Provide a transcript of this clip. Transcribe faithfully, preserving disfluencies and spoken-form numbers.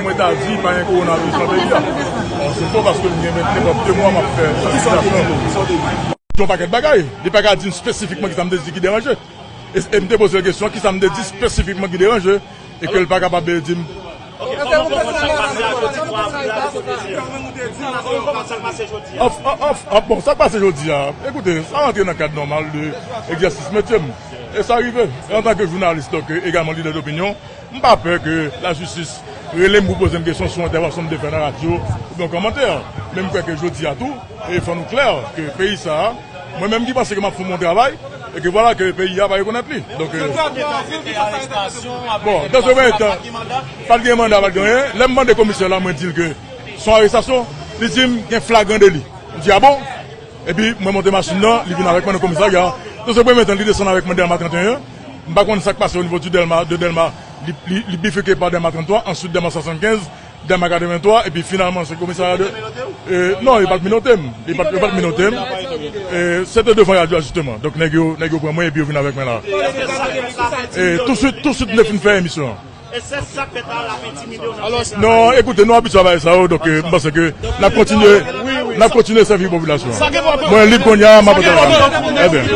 Mwen ta di pa gen kowonaviris nan peyi a. Bon, se fo paske m gen vennde mwa m ap fè sansibilizasyon. Yon pakèt bagay. Li pa ka di m espesifikman ki sa m te di ki deranje. E, e m te poze l kesyon ki sa m te di espesifikman ki deranje e ke l pa kapab di m. Of, of, of, of, bon, sa k pase jodi a, ekoute, sa rantre nan kad nòmal de egzèsis metye m. E sa rive. E antanke jounalis, donk, egalman lidè dopinyon, m pa pè ke lajistis rele m pou poze m kesyon sou entèvansyon m te fè nan radyo oubyen yon kòmantè. Men m kwè ke jodi a tou, e fò nou klè ke peyi sa a, mwen menm ki panse ke m ap fè yon bon travay, e ke vwala ke peyi a pa rekonèt li. Donk, e, bon, nan se premye tan, pa t gen manda, pa t gen anyen. Lè m mande komisè la, mwen di l ke se yon arestasyon, li di m gen flagran deli. M di, a bon? Epi mwen monte machin nan, li vin avèk mwen nan komisarya. Nan se premye tan, li desann avèk mwen Dèlma trannteyen. M pa konn sa k pase onivo di Dèlma, de Dèlma, li, li, li bifike pa Dèlma tranntwa, answit Dèlma swasannkenz, Dèlma katrevenntwa, epi finalman se komisarya de, e, non, yo pa t menote m. Yo pa t, yo pa t menote m. E, se te devan radyo a, jisteman. Donk, nèg yo, nèg yo pran mwen epi yo vin avèk mwen la. E, touswit, touswit, m te fin fè emisyon an. Non, ekoute, nou abitye a bagay sa yo, donk, e, m panse ke n ap kontinye, n ap kontinye sèvi popilasyon an. Mwen lib kounye a, m ap antre la. Ebyen.